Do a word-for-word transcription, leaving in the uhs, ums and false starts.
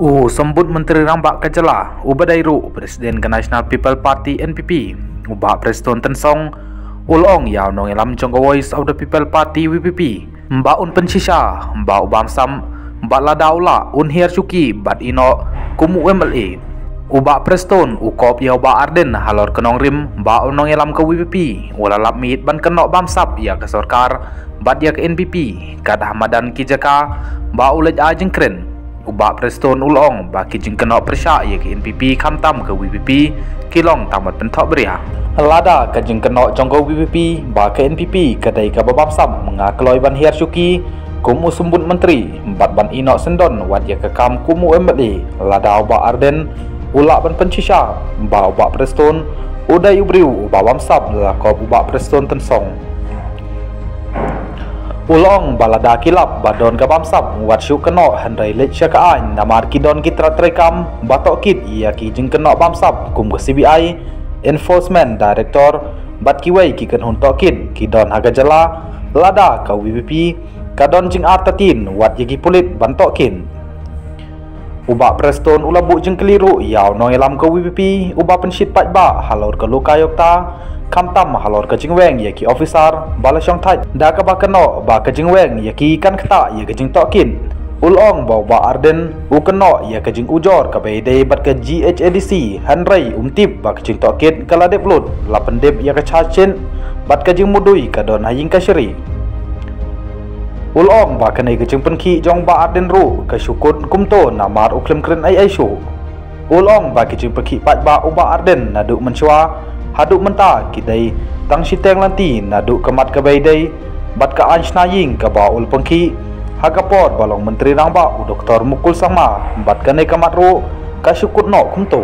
U Symbud Myntri Rangbah ka jylla, uba dei ruh u President ka National People Party, N P P, u Bah Prestone Tynsong, u la ong ïa u nongïalam jong ka Voice of the People Party, V P P, ba un pynshisha ba u bamsap, bad lada u lah un hiar shuki bad ïehnoh kum u M L A. U Bah Prestone u kop ïa u Bah Ardent halor ka nongrim ba u nongïalam ka V P P u la lap miet ban kynnoh bamsap ïa ka sorkar bad ïa ka N P P, kat ha madan ki jaka ba u leit ai jingkren. U Bah Prestone u la ong ba ki jingkynnoh pyrshah ïa ka N P P khamtam ka V P P ki long tang ban pynthohbria. Lada ka jingkynnoh jong ka V P P ba ka N P P ka dei kaba bamsap, nga kloi ban hiar shuki kum u Symbud Myntri bad ban ïehnoh syndon wat ïa ka kam kum u M L A. Lada u Bah Ardent u lah ban pynshisha ba u Bah Prestone u dei u briew uba bamsap, la kop u Bah Prestone Tynsong. U la ong ba lada ki lap ba don ka bamsap, wat shu kynnoh hynrei leit sha ka aiñ, namar ki don ki tnat treikam ba tohkit ïa ki jingkynnoh bamsap kum ka C B I, Enforcement Director bad kiwei ki kynhun tohkit ki don ha ka jylla. Lada ka V P P ka don jingartatien, wat ïa ki pulit ban tohkit. U Bah Prestone u la buh jingkylli ruh ïa u nongïalam ka V P P uba pynshit paidbah halor ka Lokaayukta, khamtam halor ka jingweng ïa ki officer ba la shongthait, da kaba kynnoh ba ka jingweng ïa ki kan ktah ïa ka jingtohkit. U la ong ba u Bah Ardent u kynnoh ïa ka jingujor kaba ïadei bad ka G H A D C, hynrei um tip ba ka jingtohkit ka la dep lut, la pyndep ïa ka charge sheet bad ka jingmudui ka don ha ïing kashari. U la ong ba kane ka jingpynkhih jong u Bah Ardent ruh ka shu kut kumto namar u khlem kren ei ei shuh. U la ong ba ka jingpynkhih paidbah u Bah Ardent naduh mynshuwa haduh mynta ki dei tang shiteng lynti, naduh ka mat kaba ïadei bad ka aiñ shna ïing kaba u la pynkhih ha ka por ba long Myntri Rangbah u Doctor Mukul Sangma, bad kane ka mat ruh ka shu kut noh kumto.